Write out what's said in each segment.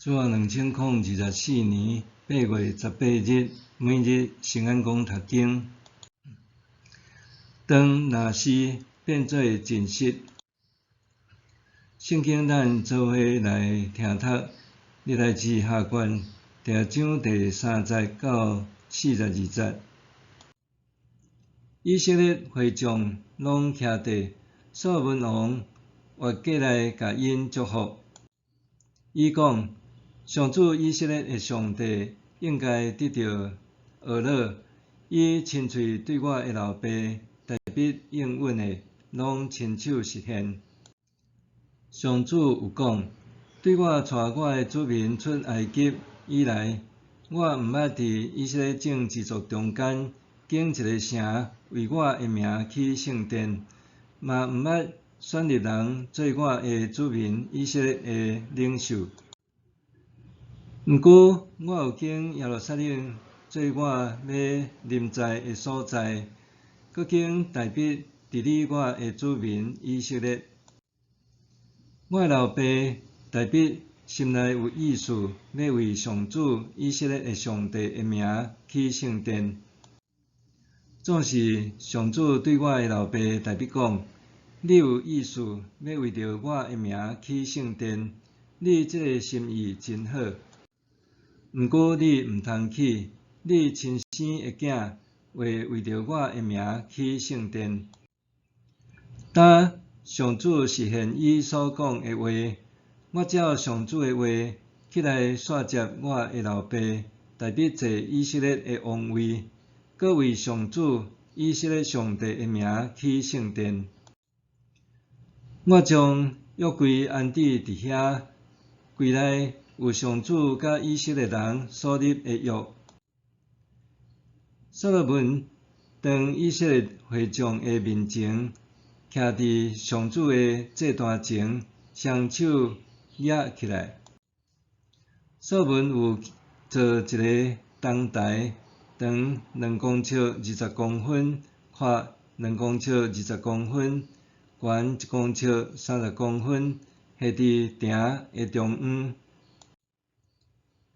主後2024年8月18日，每日聖安公讀經。當若是變做真實，聖經咱做伙來聽讀，歷代志下卷第二章第三節到42節。以色列會眾攏徛地，所羅門王越過來共𪜶祝福。伊講：上主以色列的上帝應該得著呵咾，伊親喙對我的老爸大衛應允的，攏親手實現。上主有講：對我帶我的子民出埃及以來，我毋捌佇以色列眾支族中間建一个城為我的名起聖殿，嘛毋捌選立人做我的子民以色列的領袖。毋過，我有揀耶路撒冷做我欲臨在的所在，閣揀大衛治理我的子民以色列。我的老爸大衛心內有意思，欲為上主以色列的上帝的名起聖殿。總是上主對我的老爸大衛講：你有意思欲為著我的名起聖殿，你這个心意真好。毋過你毋通起，你親生的囝會為著我的名起聖殿。當上主實現伊所講的話，我照上主的話起來紲接我的老爸大衛坐以色列的王位，閣為上主以色列上帝的名起聖殿。我將約櫃安置佇遐，櫃內有上主佮以色列人所立的約。所羅門當以色列會眾的面前，徛佇上主的祭壇前，雙手攑起來。所羅門有做一个銅台，長兩公尺二十公分，寬兩公尺二十公分，懸一公尺三十公分，下佇埕的中央。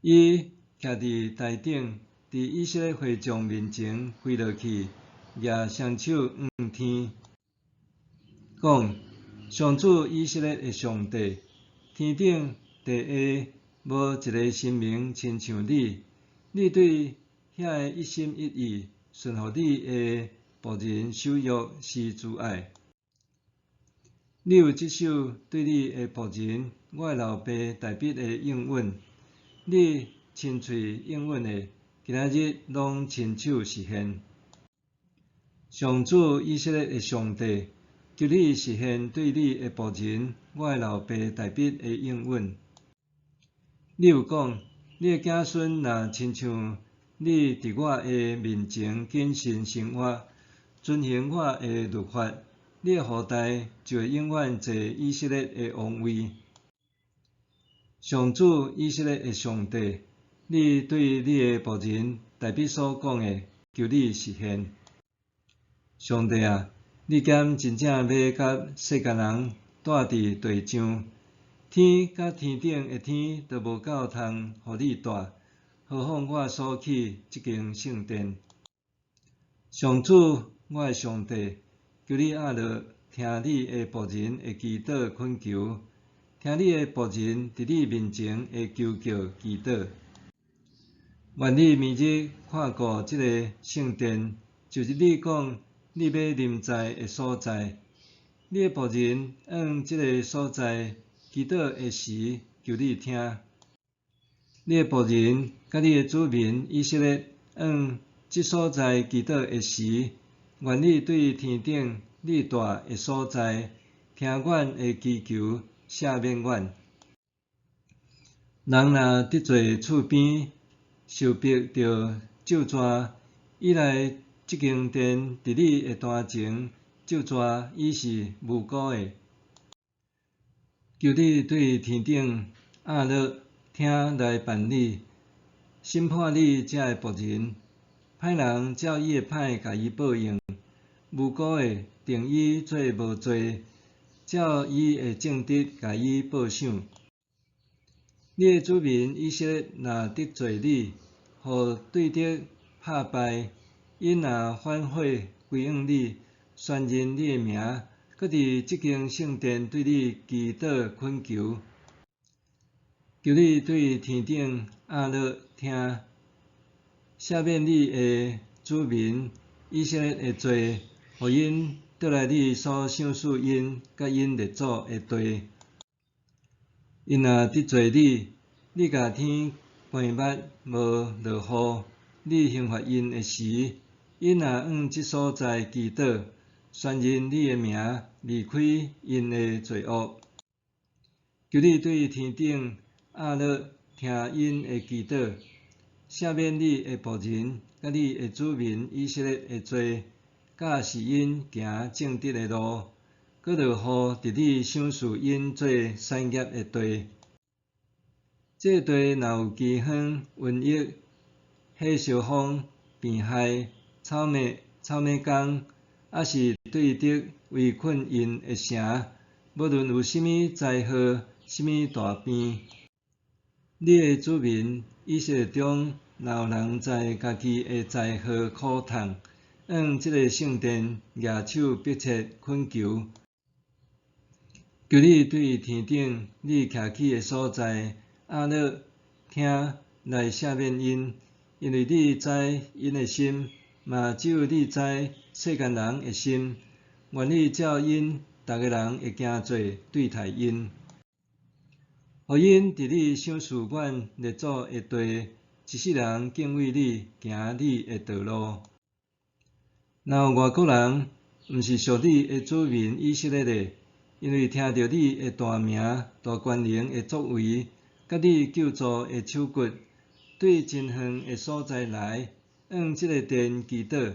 伊徛佇台頂，佇以色列會眾面前跪落去，舉雙手向天，講：上主以色列的上帝，天頂地下無一个神明親像你，你對遐个一心一意順服你的僕人守約施慈愛。你有執守對你的僕人我的老爸大衛的應允，你親喙應允的，今仔日攏親手實現。上主以色列的上帝，求你實現對你的僕人我的老爸大衛的應允。你有講，你的子孫若親像你佇我的面前謹慎生活，遵行我的律法，你的後代就會永遠坐以色列的王位。上主以色列的上帝，你對你的僕人大衛所講的，求你實現。上帝啊，你敢真正欲佮世間人蹛佇地上？天佮天頂的天都無夠通予你蹛，何況我所起這間聖殿？上主，我的上帝，求你壓落聽你的僕人的祈禱懇求，聽你的僕人佇你面前的求叫祈禱。願你明日看顧這个聖殿，就是你講你欲臨在的所在。你的僕人向這个所在祈禱的時，求你聽。你的僕人佮你的子民以色列向這所在祈禱的時，願你對天頂你蹛的所在，聽阮的祈求，赦免阮。人若得罪厝邊，受逼著咒詛，伊來這間殿佇你的壇前咒詛，伊是無辜的。求你對天頂壓落聽來辦理，審判你這个僕人，歹人照伊的歹共伊報應，無辜的定伊做無罪，照伊的正直共伊報賞。你的子民以色列若得罪你，予對敵拍敗，𪜶若反悔歸向你，宣認你的名，閣佇這間聖殿對你祈禱懇求，求你對天頂壓落聽，赦免你的子民以色列的罪，予𪜶倒來你所賞賜𪜶佮𪜶列祖的地。𪜶若得罪你，你共天關目無落雨，你刑罰𪜶的時，𪜶若向這所在祈禱，宣認你的名，離開𪜶的罪惡，求你對天頂壓落聽𪜶的祈禱，赦免你的僕人佮你的子民以色列的罪，教示𪜶行正直的路，閣落雨佇你賞賜𪜶做產業的地。這地若有饑荒、瘟疫、火燒風、病害、草蛉、草蛉工，抑是對敵圍困𪜶的城，無論有啥物災禍、啥物大病，你的子民以色列中，若有人知家己的災禍苦痛，向這個聖殿舉手迫切懇求，求你對天頂你徛起的所在，壓落聽來赦免𪜶，因為你知𪜶的心，嘛只有你知世間人的心。願你照𪜶逐个人的行做對待𪜶，予𪜶佇你賞賜阮列祖的地，一世人敬畏你，行你的道路。若有外國人，毋是屬你的子民以色列的，因為聽著你的大名、大權能的作為，佮你救助的手骨，對真遠的所在來，向這个殿祈禱，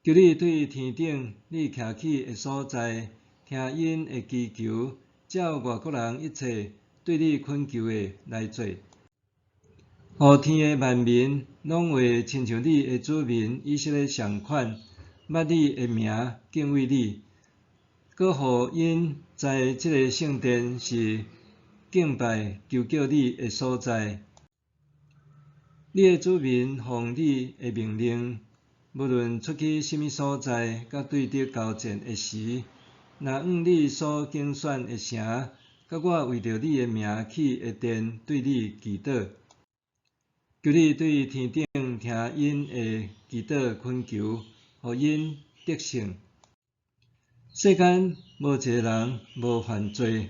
求你對天頂你徛起的所在，聽𪜶的祈求，照外國人一切對你懇求的來做。予天的萬民攏會親像你的子民以色列仝款，捌你的名，敬畏你，閣予𪜶知這个聖殿是敬拜求叫你的所在。你的子民奉你的命令，無論出去啥物所在，佮對敵交戰的時，若向你所揀選的城，佮我為著你的名起的殿，對你祈禱，求你對天頂聽𪜶的祈禱懇求，予𪜶得勝。世間無一个人無犯罪，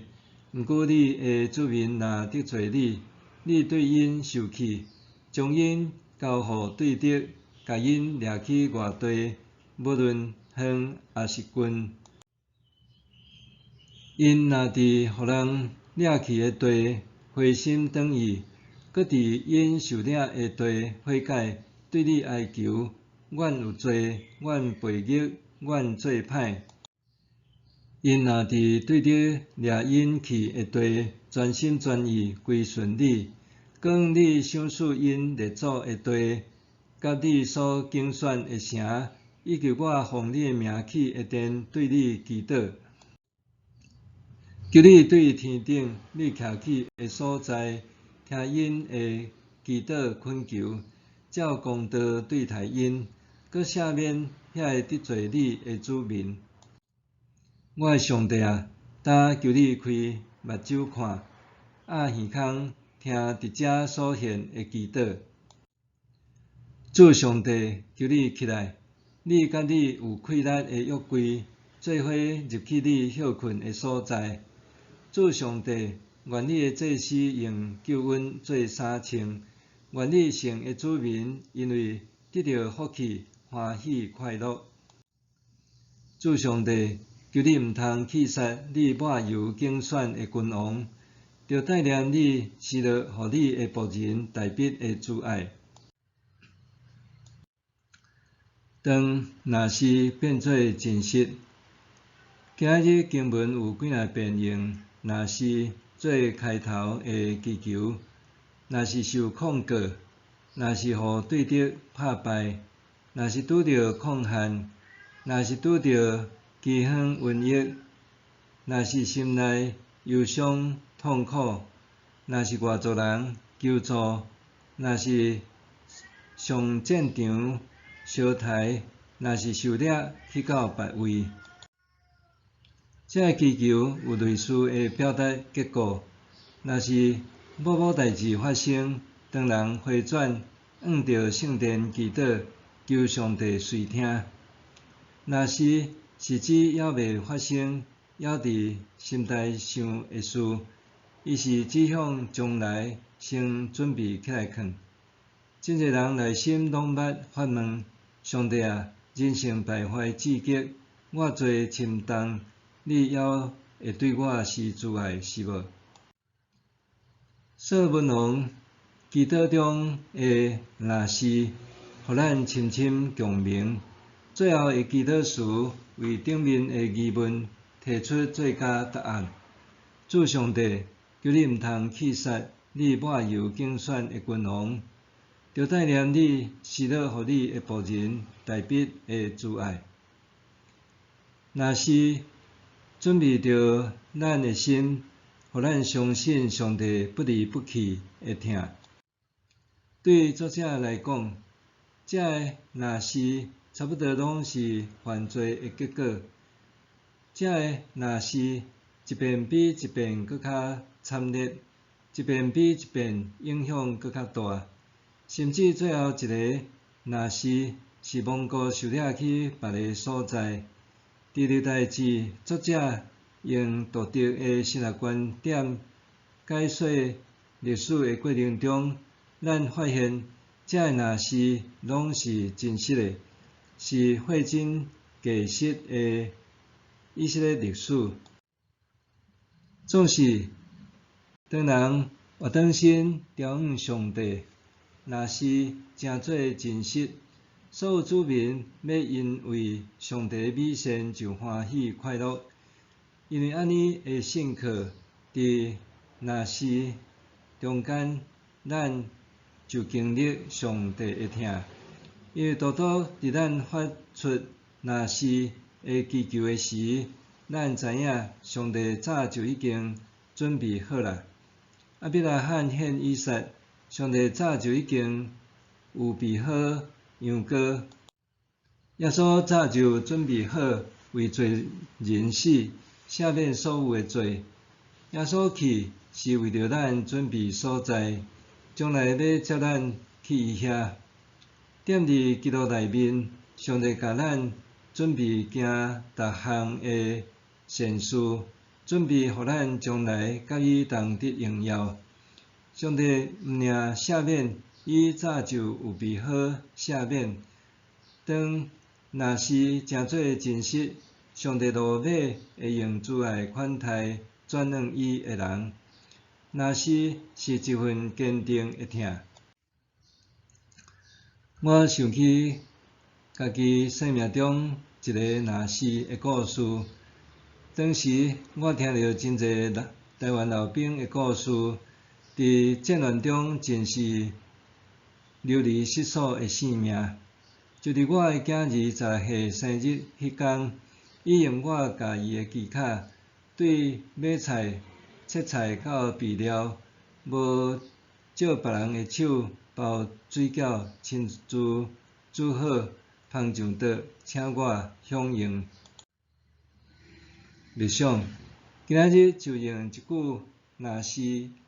毋過你的子民若得罪你，你對𪜶受氣，將𪜶交予對敵，共𪜶掠去外地，無論遠抑是近。𪜶若佇予人掠去的地回心轉意，閣佇𪜶受掠的地悔改，對你哀求：阮有罪，阮悖逆，阮做歹。𪜶若佇對敵掠𪜶去的地，全心全意歸順你，閣向你賞賜𪜶列祖的地，佮你所揀選的城，以及我奉你的名起的殿，對你祈禱，求你對天頂你徛起的所在，聽𪜶的祈禱懇求，照公道對待𪜶，閣赦免遐个得罪你的子民。我的上帝啊，今求你開目睭看，掩耳孔聽佇遮所獻的祈禱。主上帝，求你起來，你佮你有氣力的約櫃，做伙入去你歇睏的所在。主上帝，願你的祭司用救恩做衫穿，願你聖的子民因為得著福氣，歡喜快樂。主上帝，求你毋通棄殺你抹油揀選的君王，著帶念你施落予你的僕人大衛的慈愛。當若是變做真實，今日經文有幾若遍用若是做開頭的祈求，若是受控告，若是予對敵拍敗，若是拄著礦旱，若是拄著饑荒瘟疫，若是心內憂傷痛苦，若是外族人求助，若是上戰場相刣，若是受掠去到別位。這个祈求有類似的表達結果。若是某某代誌發生，當人回轉向著聖殿祈禱，求上帝垂聽。若是是指猶未發生，猶佇心內想的事，伊是指向將來先準備起來囥。真濟人內心攏捌發問：上帝啊，人性敗壞至極，我罪深重，你猶會對我施慈愛是無？所羅門王祈禱中的若是，予咱深深共鳴。最後的祈禱詞為頂面的疑問提出最佳答案。主上帝，求你毋通棄殺你抹油揀選的君王，著帶念你施落予你的僕人大衛的慈愛。若是準備著咱的心，予咱相信上帝不離不棄的疼。對作者來講，這个若是差不多攏是犯罪的結果。這个若是一遍比一遍閣較慘烈，一遍比一遍影響閣較大，甚至最後一个若是是亡國受掠去別个所在。佇歷代志，作者用獨特的神學觀點解說歷史的過程中，咱發現這个若是攏是真實的，是貨真價實的以色列歷史。總是當人活轉身朝向上帝，若是成做真實，所有子民欲因為上帝美善就歡喜快樂，因為按呢的信靠，佇若是中間，咱就經歷上帝的疼。因為獨獨佇咱發出若是的祈求的時，咱知影上帝早就已經準備好啦。亞伯拉罕獻以撒，上帝早就已經預備好羊羔。耶穌早就準備好為罪人死，赦免所有的罪。耶穌去是為著咱準備所在，將來欲接咱去伊遐。踮佇基督內面，上帝共咱準備行逐項的善事，準備予咱將來佮伊同得榮耀。上帝毋爾赦免，伊早就預備好赦免。當若是成做真實，上帝落尾會用慈愛款待轉向伊的人。若是是一份堅定的疼。我想起家己生命中一个若是的故事。當時我聽著真濟台灣老兵的故事，佇戰亂中真是流離失所的性命。就佇我的囝兒16歲生日彼工，伊用我教伊的技巧，對買菜、切菜到備料，無借別人的手包水餃，親自煮好，捧上桌，請我享用。默想，今仔日就用一句若是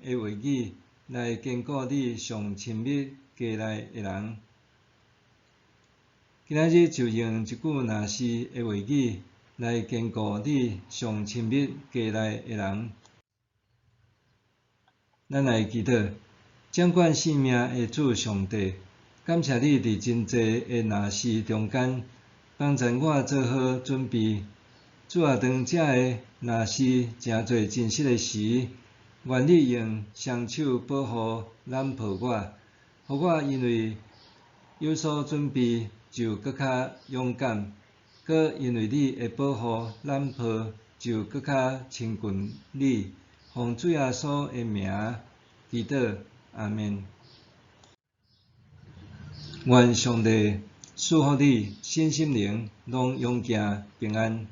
的話語來堅固你上親密家內的人。今仔日就用一句若是的話語來堅固你上親密家內的人。咱來祈禱，掌管生命的主上帝，感謝你佇真濟的若是中間，幫助我做好準備。主啊，當這个若是成做真實的時，願你用雙手保護攬抱我，予我因為有所準備，就閣較勇敢；閣因為你的保護攬抱，就閣較親近你。奉主耶穌的名祈禱，阿們。願上帝賜福你，身心靈攏勇健平安。